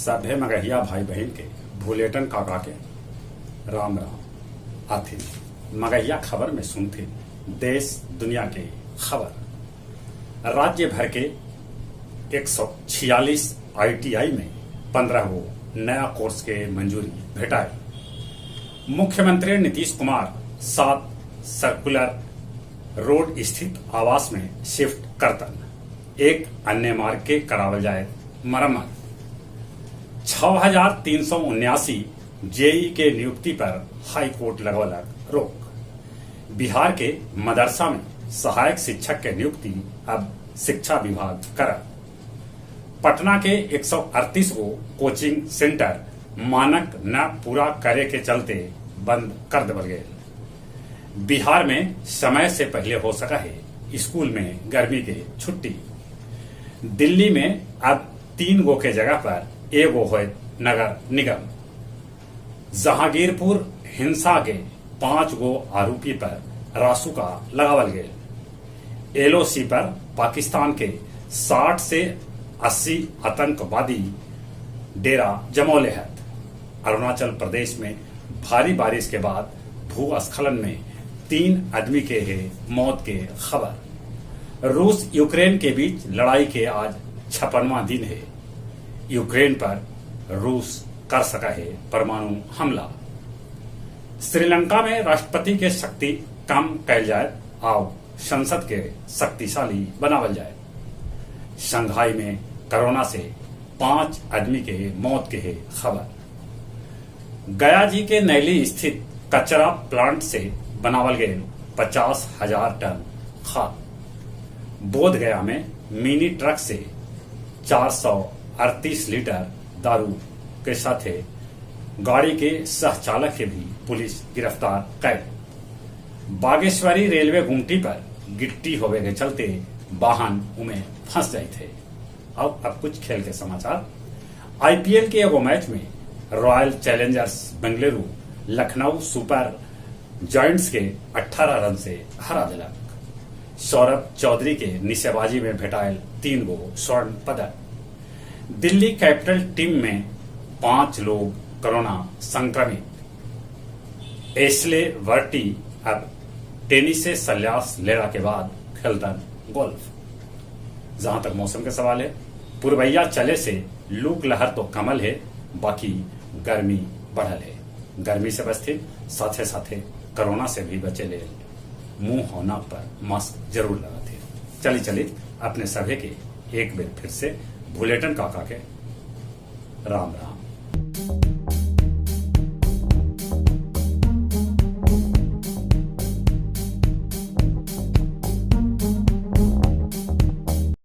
सभे मगहिया भाई बहिन के भुलेटन काका के राम राम। आथिन मगहिया खबर में सुनथिन देश दुनिया के खबर। राज्य भर के 146 आईटीआई में 15 गो नया कोर्स के मंजूरी भेटाई। मुख्यमंत्री नीतीश कुमार 7 सर्कुलर रोड स्थित आवास में शिफ्ट करतन। एक अन्य मार्ग के करावल जाए मरम्मत। 6379 जेई के नियुक्ति पर हाईकोर्ट लगौलक रोक। बिहार के मदरसा में सहायक शिक्षक के नियुक्ति अब शिक्षा विभाग करत। पटना के 138 गो कोचिंग सेंटर मानक न पूरा करे के चलते बंद कर देवल गए। बिहार में समय से पहले हो सका है स्कूल में गर्मी के छुट्टी। दिल्ली में अब 3 गो के जगह पर एगो होयत नगर निगम। जहांगीरपुर हिंसा के 5 गो आरोपी पर रासुका लगावल गए। एलओसी पर पाकिस्तान के 60 से 80 आतंकवादी डेरा जमौले है। अरुणाचल प्रदेश में भारी बारिश के बाद भूस्खलन में 3 आदमी के है मौत के खबर। रूस यूक्रेन के बीच लड़ाई के आज 56वां दिन है। यूक्रेन पर रूस कर सका है परमाणु हमला। श्रीलंका में राष्ट्रपति के शक्ति कम कैल जाए आउ संसद के शक्तिशाली बनावल जाए। शंघाई में कोरोना से 5 आदमी के मौत के है खबर। गया जी के नैली स्थित कचरा प्लांट से बनावल गए 50,000 टन खाद। बोध गया में मिनी ट्रक से 438 लीटर दारू के साथे गाड़ी के सह चालक के भी पुलिस गिरफ्तार कर। बागेश्वरी रेलवे गुमटी पर गिट्टी होवे के चलते वाहन उमें फंस जाये थे। अब कुछ खेल के समाचार। आईपीएल के एगो मैच में royal Challengers Bengaluru Lucknow super giants के 18 रन से हरा दिलक। सौरभ चौधरी के निशानेबाजी में भेटायल 3 गो स्वर्ण पदक। दिल्ली कैपिटल टीम में 5 लोग कोरोना संक्रमित। एशले वर्टी अब टेनिस से संन्यास लेला के बाद खेलतन गोल्फ। जहां तक मौसम के सवाल है, पुरवैया चले से लूक लहर तो कमल है, बाकी गर्मी बढ़ल है। गर्मी से बचते साथे साथे कोरोना से भी बचे ले मुंह और नाक पर मास्क जरूर लगाते। चली चली अपने सभी के एक बार फिर से भुलेटन काका के राम राम।